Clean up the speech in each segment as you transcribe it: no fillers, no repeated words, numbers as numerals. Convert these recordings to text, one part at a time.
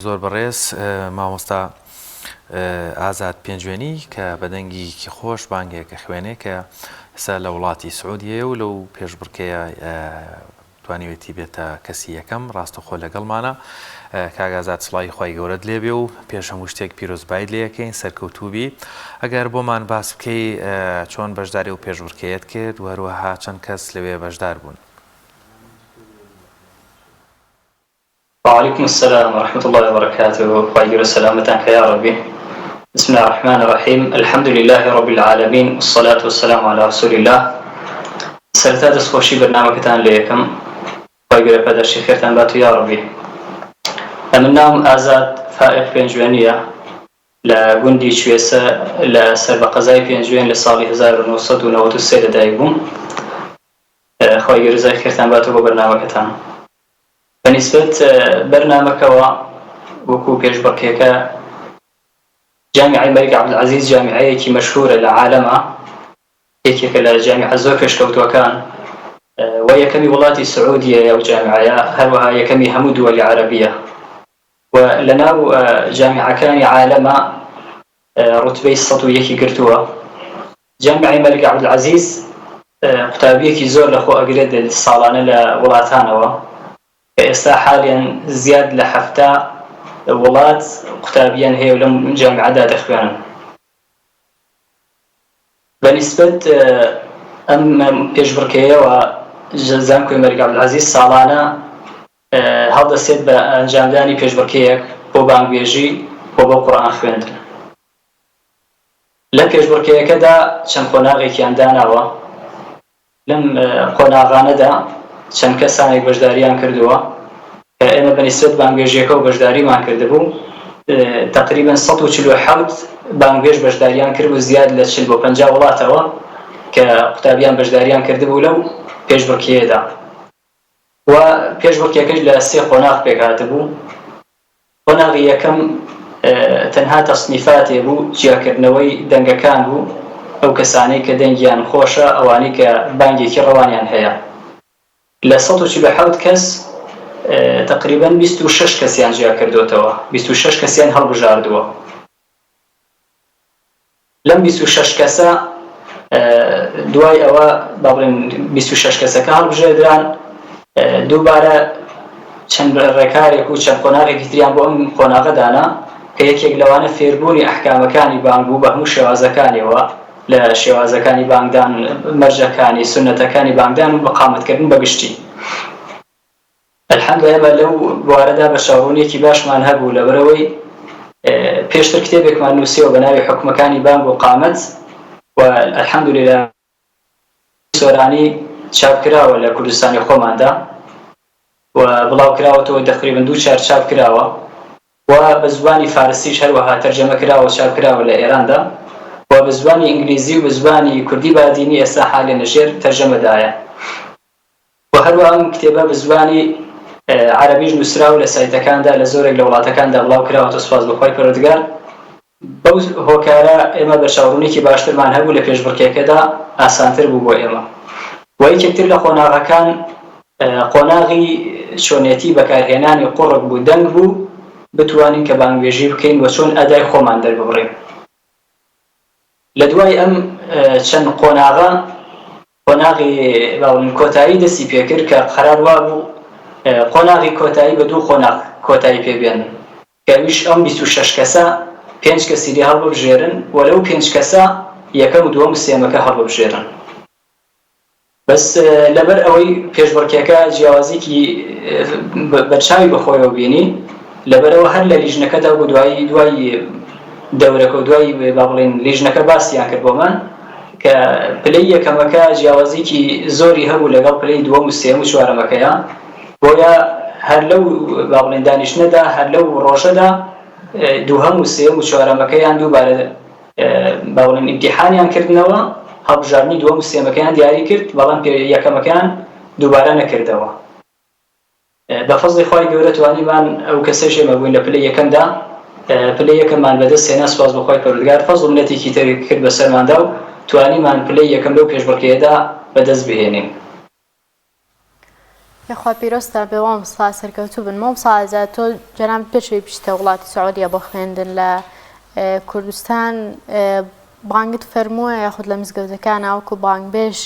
زۆر بەڕێز مامۆستا ئازاد پێنجوێنی کە بە دەنگیکی خۆش بانگێک ئەخوێنێ کە ئێستا لە وڵاتی سعودیەیە و لەو پێشبڕکێیە توانیوێتی بێتە کەسی یەکەم ڕاستەخۆ لەگەڵمانە. کاک ئازاد سڵاوی خوای گەورەت لێبێ و پێش هەموو شتێک پیرۆزبایت لێ ئەکەین سەرکەوتوو بی. ئەگەر بۆمان باس بکەی چۆن بەشداری ئەو پێشبڕکێیەت کرد و هەروەها چەند کەس لەوێ بەشدار بوون؟ وعلیکم السلام ورحمة اللە وبرکاته خوای گەورە سەلامەتان کە یاڕەبی بسم اللە الرحمن الرحیم الحمد لله رب العالمین والصلاة والسلام علی رسول اللە سەرەتا دەستخۆشی بەرنامەکەتان لێ یەکەم خوای گەورە پاداشتی خێرتان بات و یاڕەبی ئەمن ناوم ئازاد فائق پێنجوێنیە لە گوندی چوێسە لە سەر بە قەزای پێنجوێن لە ساڵی 1993 لەدایک بووم خوای گەورە جزای خێرتان باتەوە بۆ بەرنامەکەتان. بە نیسبەت بەرنامەکەوە وەکو پێشبڕکێکە جامیعەی مەلیک عەبدولعەزیز جامیعەیەکی مەشهورە لە عالەما یەکێکە لە جامیعە زۆر پێشکەوتووەکان و یەکەمی وڵاتی سعودیەیە ئەو جامیعەیە هەروەها یەکەمی هەموو دووەلی عەرەبیە و لە ناو جامیعەکانی عالەما ڕوتبەی 101 گرتووە جامیعەی مەلیک عەبدولعەزیز قوتابییەکی زۆر لەخۆ ئەگرێت ساڵانە لە وڵاتانەوە کە ئێستا حالیەن زیاد لە 70 وڵات قوتابیان هەیە و لەم جامیعەدا دەخوێنن. بە نیسبەت ئەم پێشبڕکێیەوە زانکۆی مەلیک عەبدولعەزیز ساڵانە هەڵدەسێت بە ئەنجامدانی پێشبڕکێیەک بۆ بانگبێژی و بۆ قورئان خوێندن. لە پێشبڕکێیەکەدا چەند قۆناغێکیان داناوە، لەم قۆناغانەدا چەند کەسانێک بەشداریان کردووە کە ئێمە بە نیسبەت بانگبێژیەکەوە بەشداریمان کردبوو، تەقریبەن 147 بانگبێژ بەشداریان کردبوو زیاد لە 40 بۆ 50 وڵاتەوە کە قوتابیان بەشداریان کردبوو لەو پێشبڕکێیەدا و پێشبڕکێکەش لە سێ قۆناغ پێکهاتبوو. قۆناغی یەکەم تەنها تەسنیفاتێ بوو، جیاکردنەوەی دەنگەکان بوو، ئەو کەسانەی کە دەنگیان خۆشە، ئەوانەی کە بانگێکی ڕەوانیان هەیە. لە 147 کەس تەقریبەن 26 کەسیان جیاکردۆتەوە، 26 کەسیان هەڵبژاردووە. لەم 26 کەسە دوای ئەوە با بڵێن 26 کەسەکە هەڵبژێردران دووبارە چەند ڕێکارێک و چەند قۆناغێکی تریان بۆ ئەم قۆناغە دانا کە یەکێک لەوانە فێربوونی ئەحکامەکانی بانگ بوو بە هەموو شێوازەکانیەوە لە شێوازەکانی بانگدان مەرجەکانی سوننەتەکانی بانگدان و بەقامەتکردن بەگشتی الحمد ئێمە لەو بوارەدا بەرچاوڕوونیەکی باشمان هەبوو لەبەرئەوەی پێشتر کتێبێکمان نووسیەوە بە ناوی حوکمەکانی بانگ و قامەت و الحمد لله سۆرانی چاپ کراوە لە کوردستانی خۆماندا و بڵاو کراوەتەوە تەقریبا دوو چار چاپ کراوە و بە زبانی فارسیش هەروەها تەرجەمە کراوە و چاپ کراوە لە ئێراندا و بە زبانی ئینگلیزی و بە زبانی کوردی بادینی ئێستا حالیەن لە ژێر تەرجەمەدایە. وە هەروەها ئەم کتێبە بە زبانی عەرەبیش نووسراوە لە سایتەکاندا لە زۆرێک لە وڵاتەکاندا بڵاو کراوەتەوە سوپاس بۆ خوای پەروەردگار بەو هۆکارە ئێمە بەرچاوڕوونیەکی باشترمان هەبوو لە پێشبڕکێکەدا ئاسانتر بوو بۆ ئێمە وە یەکێک تر لە قۆناغەکان قۆناغی چۆنێتی بەکارهێنانی قوڕگ بوو دەنگ بوو بتوانین کە بانگبێژی بکەین وە چۆن ئەدای خۆمان دەرببڕین لە دوای ئەم چەند قۆناغە قۆناغی با بڵێین کۆتایی دەستی پێکرد کە قەرار وابوو قۆناغی کۆتایی بە دوو قۆناغ کۆتایی پێ بێنن کە ئەویش ئەم 26 کەسە پێنج کەسی لێ هەڵببژێرن و لەو پێنج کەسە یەکەم و دووەم و سێیەمەکە هەڵببژێرن. بەس لەبەر ئەوەی پێشبڕکێکە جیاوازیکی بەرچاوی بەخۆیەوە بینی لەبەرئەوە هەر لە لیژنەکەدا بۆ دوایی دوای دەورەکە و دوای با بڵێین لیژنەکە باسیان کرد بۆمان کە پلەی یەکەمەکە جیاوازیکی زۆری هەبوو لەگەڵ پلەی دووەم و سێیەم و چوارەمەکەیە بۆیە هەر لەو با بڵێین دانیشتنەدا هەر لەو ڕۆژەدا دووهەم و سێیەم و چوارەمەکەیان دووبارە با بڵێین ئیمتیحانیان کردنەوە هەڵبژاردنی دووەم و سێیەمەکەیان دیاری کرد بەڵام یەکەمەکەیان دووبارە نەکردەوە. بە فەزڵی خوای گەورە توانیمان ئەو کەسەش ئێمە بووین لە پلەی یەکەمدا پلەی یەکەممان بەدەست هێنا سوپاس بۆ خوای پەروەردگار فەزڵ و منەتێکی تر کرد بەسەرماندا و توانیمان پلەی یەکەم لەو پێشبڕکێیەدا بەدەست بهێنین. یاخوا پیرۆزتان بێ مامۆستا سەرکەوتوو بن مامۆستا ئازاد تۆ جەنابت پێش ئەوەی بچیتە وڵاتی سعودیە بۆ خوێندن لە کوردستان بانگت فەرمووە یاخود لە مزگەوتەکان وەکو بانگبێژ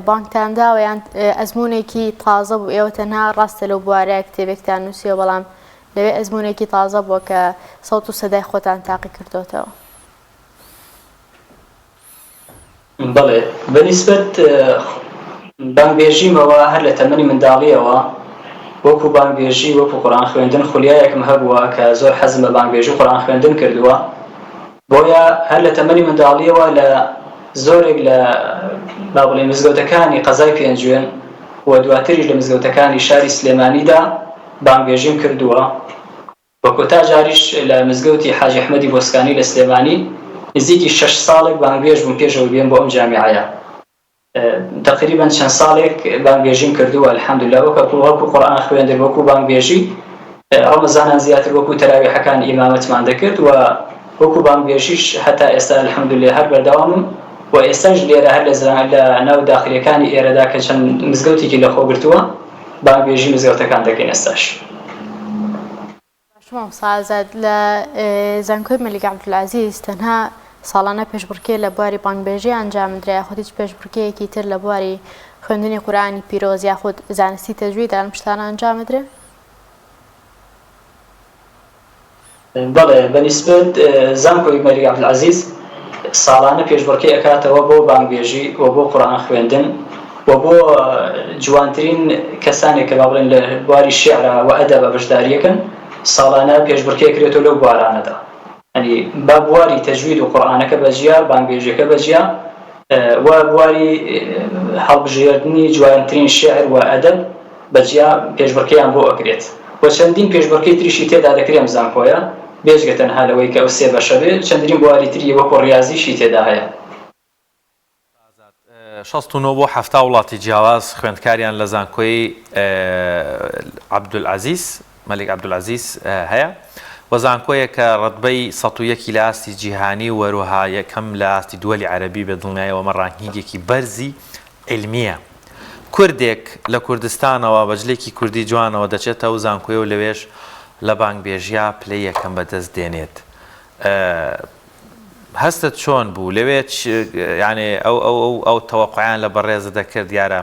بانگتان داوە یان ئەزمونێکی تازە بوو ئێوە تەنها ڕاستە لەو بوارە کتێبێکتان نووسیوە بەڵام لەوێ ئەزمونێکی تازە بووە کە سەوت و سەدای خۆتان تاقی کردۆتەوە. بەڵێ بە نیسبەت بانگبێژیمەوە هەر لە تەمەنی منداڵییەوە وەکو بانگبێژی وەکو قورئان خوێندن خولیایەکم هەبووە کە زۆر حەزم بە بانگبێژی و قورئان خوێندن کردووە بۆیە هەر لە تەمەنی منداڵییەوە لە زۆرێک لە با بڵێین مزگەوتەکانی قەزای پێنجوێن و دواتریش لە مزگەوتەکانی شاری سلێمانیدا بانگبێژیم کردووە. و کۆتا جاریش لە مزگەوتی حاجی ئەحمەدی بۆسکانی لە سلێمانی نزیکی شەش ساڵێک بانگبێژ بووم پێش ئەوەی بێم بۆ ئەم جامیعەیە تەقریبەن چەند ساڵێک بانگبێژیم کردووە الحمدلله وەکو وەکو قورئان خوێندن وەکو بانگبێژی ڕەمەزانان زیاتر وەکو تەراویحەکان ئیمامەتمان دەکرد و وەکو بانگبێژیش هەتا ئێستا الحمدلله هەر بەردەوامم و ئێستاش لێرە هەر لە ناو داخلیەکانی ئێرەدا کە چەند مزگەوتێکی لەخۆ گرتووە بانگبێژی مزگەوتەکان دەکەین ئێستاش. باشە مامۆستا ئازاد لە زانکۆی مەلیک عەبدولعەزیز تەنها ساڵانە پێشبڕکێ لە بواری بانگبێژی ئەنجامدرا یاخود هیچ پێشبڕکێیەکی تر لە بواری خوێندنی قورئانی پیرۆز یاخود زانستی تەجوید ئەم شتانە ئەنجامدرێ؟ بەڵێ بە نیسبەت زانکۆی مەلیک عەبدولعەزیز ساڵانە پێشبڕکێ ئەکاتەوە بۆ بانگبێژی و بۆ قورئان خوێندن و بۆ جوانترین کەسانێک کە با بڵێن لە بواری شیعرا و ئەدەبا بەشداریەکەن ساڵانە پێشبڕکێ ئەکرێتەوە لەو بوارانەدا یانی با بواری تەجوید و قورئانەکە بە جیا بانگبێژیەکە بە جیا و بواری هەڵبژێردنی جوانترین شیعر و ئەدەب بە جیا پێشبڕکێیان بۆ ئەکرێت و چەندین پێشبڕکێی تریشی تێدا دەکرێ ئەم زانکۆیە بێجگە تەنها لەوەی کە ئەو سێ بەشە بێ چەندرین بواری تری وەکو ڕیازیشی تێدا هەیە. 69 بۆ 70 وڵاتی جیاواز خوێندکاریان لە زانکۆی عەبدولعەزیز مەلیک عەبدولعەزیز هەیە و زانکۆیەکە ڕەتبەی 101 لە ئاستی جیهانی و هەروەها یەکەم لە ئاستی دووەلی عەرەبی بێ دڵنیایەوە ئەمە ranking ێکی بەرزی عیلمییە. کوردێک لە کوردستانەوە بە جلێکی کوردی جوانەوە دەچێتە ئەو زانکۆیە و لەوێش لە بانگبێژیا پلەی یەکەم بەدەست دێنێت. هەستت چۆن بوو لەوێ یانێ ئەو ئەو ئەو ئەو تەوەقعیان لە بەڕێزت دەکرد دیارە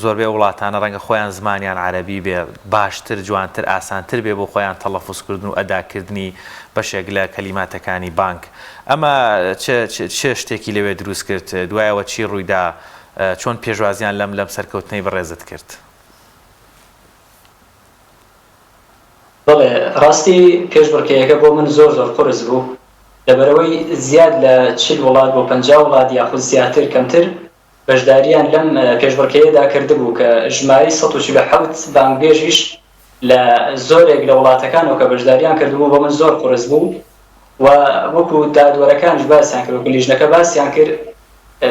زۆربەی ئەو وڵاتانە ڕەنگە خۆیان زمانیان عەرەبی بێ باشتر جوانتر ئاسانتر بێ بۆ خۆیان تەڵەفوز کردن و ئەداکردنی بەشێک لە کەلیماتەکانی بانگ ئەمە چ چ شتێکی لەوێ دروست کرد؟ دوایەوە چی ڕوویدا؟ چۆن پێشوازیان لەم لەم سەرکەوتنەی بەڕێزت کرد؟ بەڵێ ڕاستی پێشبڕکێیەکە بۆ من زۆر زۆر قورس بوو لەبەرئەوەی زیاد لە 40 وڵات بۆ 50 وڵات یاخود زیاتر کەمتر بەشداریان لەم پێشبڕکێیەدا کردبوو کە ژمارەی 147 بانگبێژیش لە زۆرێک لە وڵاتەکانەوە کە بەشداریان کردبوو بۆ من زۆر قورس بوو و وەکو دادوەرەکانیش باسیان کرد وەکو لیژنەکە باسیان کرد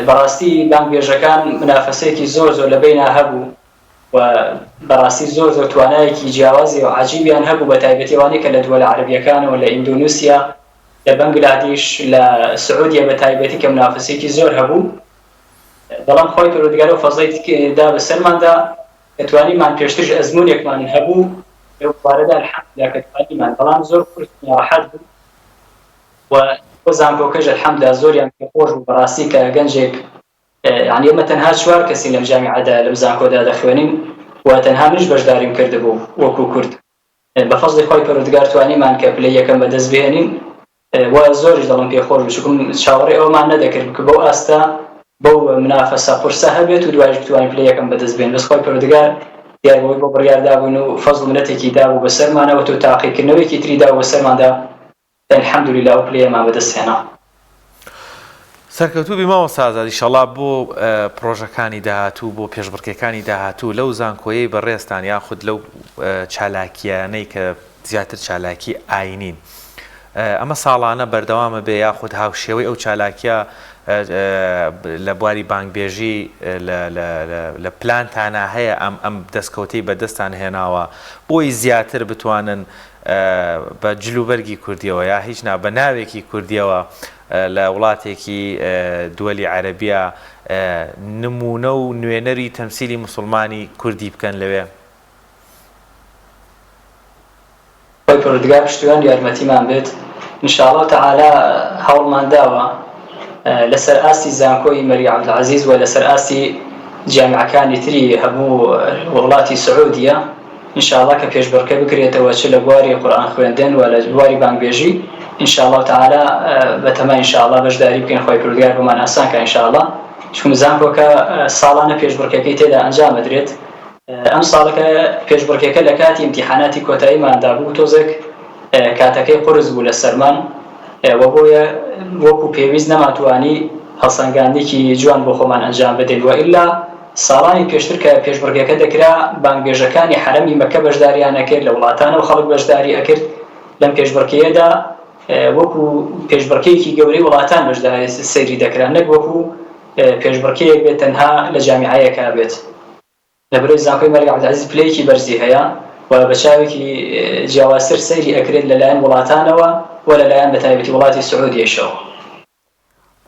بەڕاستی بانگبێژەکان منافەسەیەکی زۆر زۆر لە بەینا هەبوو و بەڕاستی زۆر زۆر توانایەکی جیاوازی و عەجیبیان هەبوو بە تایبەتی ئەوانەی کە لە دووەلە عەرەبیەکانەوە لە ئیندۆنوسیا لە بەنگلادیش لە سعودیە بە تایبەتی کە منافەسەیەکی زۆر هەبوو بەڵام خوای پەروەردگار ئەو فەزڵەی دا بەسەرماندا کە توانیمان پێشتریش ئەزموونێکمان هەبوو لەو بوارەدا الحمدللە کە توانیمان بەڵام زۆر قورس و ناڕەحەت بوو و بۆ زانکۆکەش الحمدللە زۆریان پێخۆش بوو بەڕاستی کە گەنجێک یعنی ئێمە تەنها چوار کەسین لەم جامیعەدا لەم زانکۆدا دەخوێنین و تەنها منیش بەشداریم کردبوو وەکو کورد بە فەزڵی خوای پەروەردگار توانیمان کە پلەی یەکەم بەدەست بهێنین و زۆریش دڵم پێ خۆش بوو چونکم چاوەڕێی ئەوەمان نەدەکرد کە بەو ئاستە بەو منافەسە قورسە هەبێت و دوایش بتوانین پلەی یەکەم بەدەست بێنین بەس خوای پەروەردگار دیار بەوەی بۆ بڕیار دابووین و فەزڵ و منەتێکی دابوو بەسەرمانەوە تۆ تاقیکردنەوەیەکی تری دابوو بەسەرماندا الحمدللە ئەو پلەیەمان بەدەست هێنا. سەرکەوتوو بی مامۆستا ئازاد ئیشەڵا بۆ پڕۆژەکانی داهاتوو بۆ پێشبڕکێکانی داهاتوو لەو زانکۆیەی بەڕێزتان یاخود لەو چالاکیانەی کە زیاتر چالاکی ئاینین ئەمە ساڵانە بەردەوامە بێ یاخود هاوشێوەی ئەو چالاکیە لە بواری بانگبێژی لە پلانتانە هەیە ئەم ئەم دەستکەوتەی بەدەستان هێناوە بۆی زیاتر بتوانن بە جل و بەرگی کوردیەوە یا هیچ نا بە ناوێکی کوردیەوە. لە وڵاتێکی دوەلی عەرەبیە نمونە و نوێنەری تەمسیلی موسڵمانی کوردی بکەن لەوێ؟ خوای پەروەردگار پشتیوان یارمەتیمان بێت ان شاء اللە تعالی هەوڵمان داوە لەسەر ئاستی زانکۆی مەلیک عەبدولعەزیز و لەسەر ئاستی جامیعەکانی تری هەموو وڵاتی سعودیە ان شاء اللە کە پێشبڕکێ بکرێتەوە چ لە بواری قورئان خوێندن و لە بواری بانگبێژی ان شاء اللە تعالی بەتەمای ان شاء اللە بەشداری بکەین خوای پەروەردگار بۆمان ئاسان کا ان شاء اللە چونکە زانکۆکە ساڵانە پێشبڕکێکەی تێدا ئەنجام ئەدرێت ئەم ساڵەکە پێشبڕکێکە لە کاتی ئیمتیحاناتی کۆتاییماندا بوو تۆزێک کاتەکەی قورس بوو لەسەرمان و بۆیە وەکو پێویست نەماتوانی هەڵسەنگاندنێکی جوان بۆ خۆمان ئەنجام بدەین و ئیلا ساڵانی پێشتر کە پێشبڕکێکە دەکرا بانگبێژەکانی حەرەمی مەککە بەشداریان ئەکرد لە وڵاتانەوە خەڵک بەشداری ئەکرد لەم پێشبڕکێیەدا وەکو پێشبڕکێیەکی گەورەی وڵاتان بەشداری سەیری دەکرا نەک وەکو پێشبڕکێیەک بێت تەنها لە جامیعەیەکا بێت. لەبەرئەوەی زانکۆی مەلیک عەبدولعەزیز پلەیەکی بەرزی هەیە و بە چاوێکی جیاوازتر سەیری ئەکرێت لەلایەن وڵاتانەوە و لەلایەن بەتایبەتی وڵاتی سعودیەیشەوە.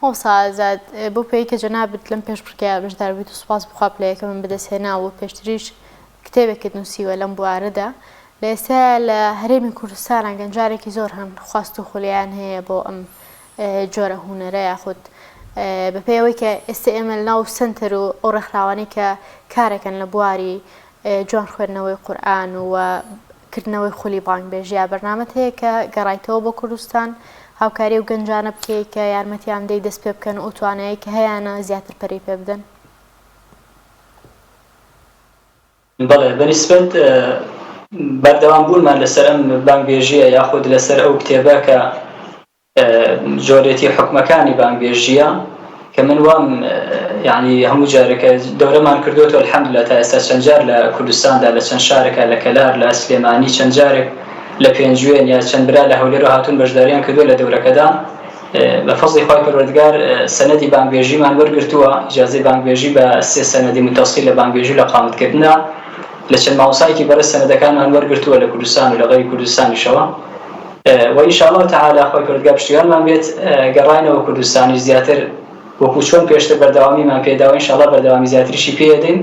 مامۆستا ئازاد، بەو پێیەی کە جەنابت لەم پێشبڕکێیە بەشدار بوویت و سوپاس بۆ خوا پلە یەکەمت بەدەست هێناوە و پێشتریش کتێبێکت نووسیوە لەم بوارەدا، لە ئێستایا لە هەرێمی کوردستانا گەنجانێکی زۆر هەن خواست و خولیایان هەیە بۆ ئەم جۆرە هونەرە یاخود بەپێی ئەوەی کە ئێستا ئێمە لەناو سەنتەر و ئەو ڕێکخراوانەی کە کارەکەن لە بواری جوان خوێندنەوەی قورئان و کردنەوەی خولی بانگبێژی یا بەرنامەت هەیە کە گەڕایتەوە بۆ کوردستان هاوکاری و گەنجانە بکەیت کە یارمەتیان بدەیت دەست پێ بکەن و ئەو توانایەی کە هەیانە زیاتر پەرەی پێ بدەن؟ بەڵێ، بە نیسبەت بەردەوام بوونمان لەسەر ئەم بانگبێژییە یاخود لەسەر ئەو کتێبە کە جۆرێتی حوکمەکانی بانگبێژییە کە من وام یعنی هەموو جارێکە دەورەمان کردوێتەوە الحمدلله تا ئێستا چەند جار لە کوردستاندا لە چەند شارێکە لە کەلار لە سلێمانی چەند جارێک لە پێنجوێن یا چەند برا لە هەولێرەوە هاتوون بەشداریان کردووە لە دەورەکەدا بە فەزڵی خوای پەروەردگار سەنەدی بانگبێژیمان وەرگرتووە ئیجازەی بانگبێژی بە سێ سەنەدی متەسیل لە بانگبێژی و لە قامتکردنە لە چەند مامۆستایەکی بەڕێز سەنەدەکانمان وەرگرتووە لە کوردستان و لە غەیری کوردستانیشەوە و ان شاء اللە تعالی خوای پەروەردگار پشتیوانمان بێت گەڕاینەوە کوردستانیش زیاتر وەکو چۆن پێشتر بەردەوامیمان پێداوە ان شاء اللە بەردەوامی زیاتریشی پێدەین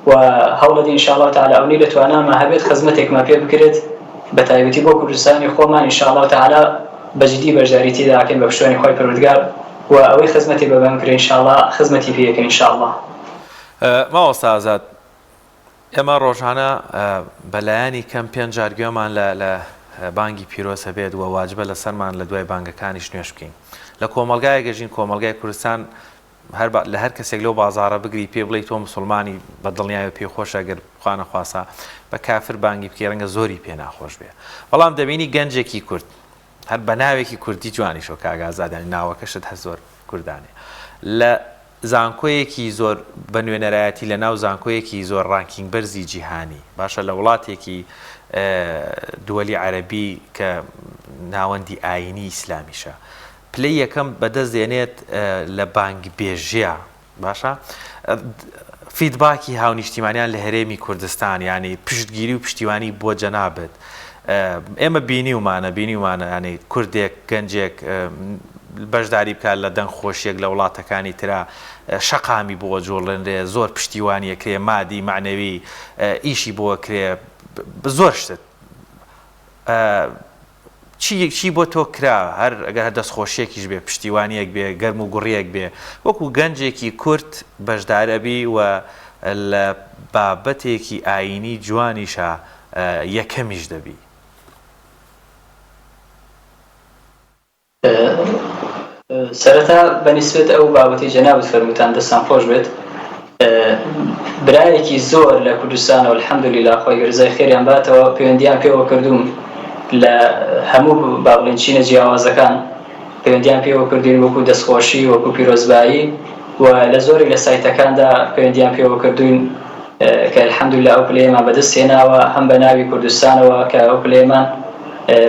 و هەوڵەدەین ان شاء اللە تعالی ئەونەی لە تواناما هەبێت خزمەتێکمان پێ بکرێت بە تایبەتی بۆ کوردستانی خۆمان ان شاء اللە تعالی بە جدی بەشداری تێدا ئەکەین بە پشتیوانی خوای پەروەردگار و ئەوەی خزمەتێ بە بەم کرێ ان شاء اللە خزمەتی پێ ئەکەین ان شاء اللە. مامۆستا ئازاد ئێمە ڕۆژانە بە لایەنی کەم پێنج جار گوێمان لە لە بانگی پیرۆز هەبێت و واجبە لەسەرمان لە دوای بانگەکانیش نوێژ بکەین لە کۆمەڵگایەک ئەژین کۆمەڵگای کوردستان هەر لە هەر کەسێک لەو بازاڕە بگری پێ بڵێی تۆ مسوڵمانی بە دڵنیایەوە پێی خۆشە گەر خوا نەخواسا بە کافر بانگی بکەی ڕەنگە زۆری پێ ناخۆش بێ بەڵام دەبینی گەنجێکی کورد هەر بە ناوێکی کوردی جوانیشەوە کاک ئازاد یانی ناوەکەشت هەر زۆر کوردانەیە لە زانکۆیەکی زۆر بە نوێنەرایەتی لە ناو زانکۆیەکی زۆر ranking بەرزی جیهانی باشە لە وڵاتێکی دووەلی عەرەبی کە ناوەندی ئایینی ئیسلامیشە پلەی یەکەم بەدەست دێنێت لە بانگبێژیا باشە feedback ی هاونیشتیمانیان لە هەرێمی کوردستان یانی پشتگیری و پشتیوانی بۆ جەنابت ئێمە بینیومانە بینیومانە ینی کوردێک گەنجێک بەشداری بکات لە دەنگ خۆشیەک لە وڵاتەکانی ترا شەقامی بۆ جوڵێنرێ زۆر پشتیوانیەکرێ مادی معنەوی ئیشی بۆ کرێ زۆر شتت چی چی بۆ تۆ کرا هەر ئەگەر هەر دەستخۆشیەکیش بێ پشتیوانیەک بێ گەرم و گوڕیەک بێ وەکو گەنجێکی کورد بەشدار ئەبی و لە بابەتێکی ئایینی جوانیشا یەکەمیش دەبی. سەرەتا بە نیسبەت ئەو بابەتەی جەنابت فەرمووتان دەستان خۆش بێت برایەکی زۆر لە کوردستانەوە الحمدللە خۆی گەرزای خێریان باتەوە پەیوەندیان پێوە کردووم لە هەموو با بڵێین چینە جیاوازەکان پەیوەندیان پێوە کردوین وەکو دەستخۆشی وەکو پیرۆزبایی و لە زۆرێک لە سایتەکاندا پەیوەندیان پێوە کردوین کە الحمدللە ئەو پلەیەمان بەدەست هێناوە هەم بە ناوی کوردستانەوە کە ئەو پلەیەمان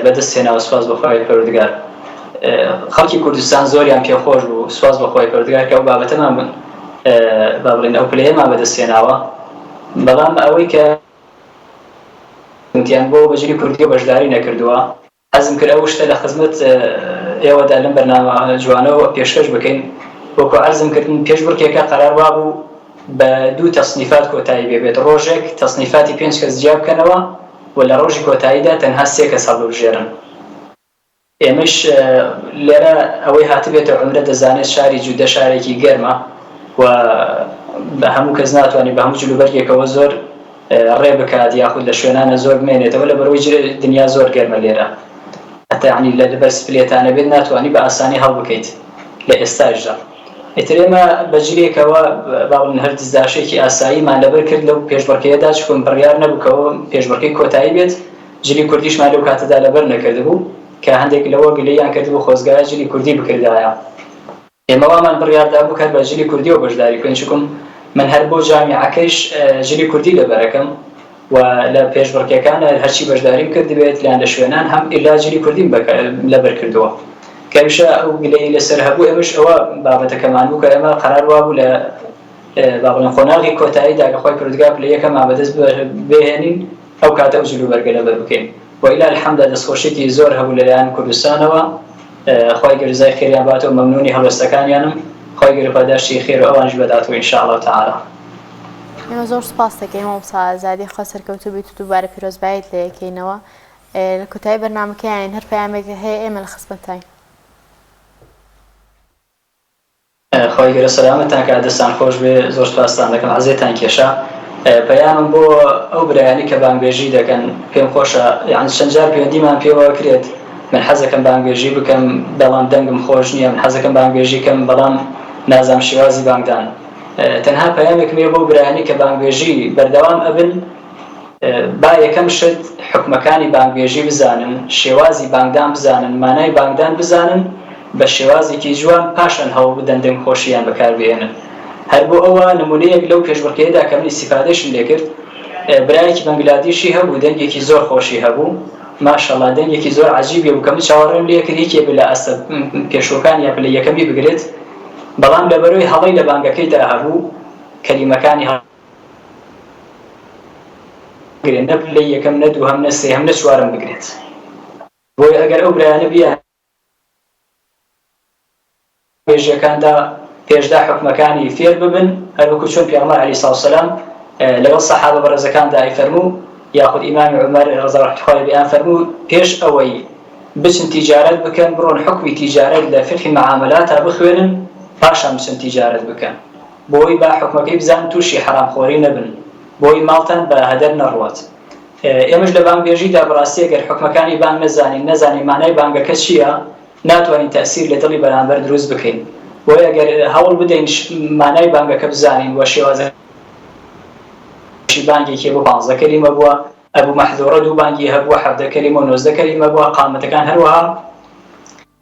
بەدەست هێناوە سوپاس بۆ خوای پەروەردگار خەڵکی کوردستان زۆریان پێخۆش بوو سوپاس بۆ خوای پەروەردگار کە ئەو بابەتەمان با بڵێین ئەو پلەیەمان بەدەست هێناوە بەڵام ئەوەی کە وتیان بۆ بەجلی کوردی بەشداری نەکردووە حەزم کرد ئەو شتە لە خزمەت. ئێوەدا لەم بەرنامە جوانەوە پێشکەش بکەین. وەکو عەرزم کردن پێشبڕکێکە قەرار وابوو بە دوو تەسنیفات کۆتایی پێ بێت، ڕۆژێک تەسنیفاتی پێنج کەس جیا بکەنەوە و لە ڕۆژی کۆتاییدا تەنها سێ کەس هەڵببژێرن. ئێمەش لێرە ئەوەی هاتبێتە عومرە دەزانێت شاری جودە شارێکی گەرمە و بە هەموو کەس ناتوانێت بە هەموو جلوبەرگێکەوە زۆر ڕێ بکات یاخود لە شوێنانە زۆر بمێنێتەوە لە بەرەوەی دنیا زۆر گەرمە لێرە هەتا یعنی لە لەبەر سپلێتانە بێت ناتوانانی بە ئاسانی هەڵبکەیت لە ئێستاشدا ئیتر ئێمە بە جلێکەوە با بڵێن هەر دزداشێکی ئاساییمان لەبەر کرد لەو پێشبڕکێیەدا چکم بڕیار نەبوو پێشبڕکێی کۆتایی بێت جلی کوردیشمان لەو کاتەدا لەبەر نەکردبوو کە هەندێک لەوە گلەییان کردبوو خۆزگایە جلی کوردی بکردایە. ئێمە وامان بڕیار دابوو کە هەر بە جلی کوردیەوە بەشداری بکەین چونکم من هەر بۆ جامیعەکەیش جلی کوردی لەبەرەکەم و لە پێشبڕکێکان هەرچی بەشداریم کردبێت یان لە شوێنان هەم ئیلا جلی کوردیم لەبەر کردووە کە هەمیشە ئەو گلەیی لەسەر هەبوو ئێمەش ئەوە بابەتەکەمان بوو کە ئێمە قەرار وابوو لە با بڵێن قۆناغی کۆتاییدا کە خوای پەروەردگار پلەی یەکەمان بەدەست بهێنین ئەو کاتە ئەو جلوبەرگە لەبەر بکەین وەیلا الحمدە دەستخۆشیەکی زۆر هەبوو لەلایەن کوردستانەوە خوای گەورە جزای خێریان باتەوە مەمنونی هەڵوێستەکانیانم خوای گەورە پاداشتی خێر و ئەوانیش بەداتەوە ان شاء اللە تعالی. ئێمە زۆر سوپاست دەکەین مامۆستا ئازادی خوا سەرکەوتوو بیت و دووبارە پیرۆزباییت لێ ئەکەینەوە لە کۆتایی بەرنامەکەیان هەر پەیامێک هەیە ئێمە لە خزمەتتاین. خوای گەورە سەلامەتتان کات دەستان خۆش بێ زۆر سوپاستان دەکەم عەزێتان کێشا پەیامم بۆ ئەو برایانی کە بانگبێژی دەکەن پێم خۆشە یعنی چەند جار پەیوەندیمان پێوە کرێت من حەزەکەم بانگبێژی بکەم بەڵام دەنگم خۆش نییە من حەزەکەم بانگبێژی کەم بەڵام نازام شێوازی بانگدان تەنها پەیامێکم هەیە بۆ برایانی کە بانگبێژی بەردەوام ئەبن با یەکەم شت حوکمەکانی بانگبێژی بزانن، شێوازی بانگدان بزانن، مانای بانگدان بزانن بە شێوازێکی جوان، پاشان هەوڵ بدەن دەنگخۆشییان بەکار بهێنن. هەر بۆ ئەوە نموونەیەک لەو پێشبڕکێیەدا کە من ئیستیفادەیشم لێ کرد، برایەکی بەنگلادیشی هەبوو دەنگێکی زۆر خۆشی هەبوو، ماشەڵا دەنگێکی زۆر عەجیبی بوو کە من چاوەڕێم لێ کرد یەکێ بێ لە ئاستە پێشووەکان یا پلە یەکەمی بگرێت، بەڵام لەبەرەوەی هەڵەی لە بانگەکەیدا هەبوو، کەلیمەکانی هەڵ. بگرێت نە پلەی یەکەم نە دووهەم نە سێهەم نە چوارەم بگرێت بۆیە ئەگەر ئەو برایانە بیان بێژەکاندا پێشدا حکومەکانی فێر ببن هەروەکو چۆن پێغەمبەر عەلەیهی سڵاو سەلام لەگەڵ سەحابە بەڕێزەکاندا ئەیفەرموو یاخود ئیمامی عومەر ڕەزا ڕەحمەتی خوای لێ بێ فەرموو پێش ئەوەی بچن تیجارەت بکەن بڕۆن حوکمی تیجارەت لە فیقهی مەعامەلاتا بخوێنن پاشان بچن تیجارەت بکەن بۆی با حوکمەکەی بزانن توشی حەرام خۆری نەبن بۆی ماڵتان بە هەدەر نەڕوات ئێمەش لە بانگبێژیدا بەڕاستی ئەگەر حوکمەکانی بانگ نەزانین نەزانین مانای بانگەکە چییە ناتوانین تەئسیر لە دڵی بەرامبەر دروست بکەین بۆیە ئەگەر هەوڵ بدەین مانای بانگەکە بزانین و شێوازەکەی بانگێکی بۆ پانزە کەلیمە بووە ئەبوو مەحذورە دوو بانگی هەبووە 17 کەلیمە و 19 کەلیمە بووە قامەتەکان هەروەها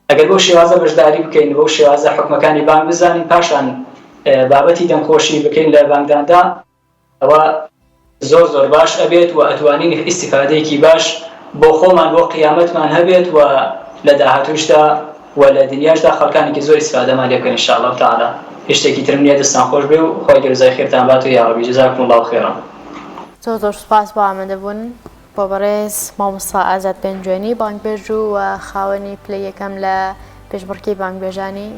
ئەگەر بەو شێوازە بەشداری بکەین بەو شێوازە حوکمەکانی بانگ بزانین پاشان بابەتی دەنگخۆشی بکەین لە بانگداندا ئەوە زۆر زۆر باش ئەبێت و ئەتوانین ئیستیفادەیەکی باش بۆ خۆمان بۆ قیامەتمان هەبێت و لە داهاتووشدا و لە دنیاشدا خەڵکانێکی زۆر ئیستیفادەمان لێ بکەن ان شاء اللە تعالی هیچ شتێکی ترم نییە دەستان خۆش بێ و خوای گەورە جزای خێرتان بات و یاڕەبی جزاکم اللە خێرا. زۆر زۆر سوپاس بۆ ئامادەبوون. بۆ بەڕێز مامۆستا ئازاد پێنجوێنی بانگبێژ و خاوەنی پلەی یەکەم لە پێشبڕکێی بانگبێژانی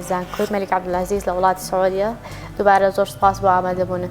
زانکۆی مەلیک عەبدولعەزیز لە وڵاتی سعودیە دووبارە زۆر سوپاس بۆ ئامادەبوونت.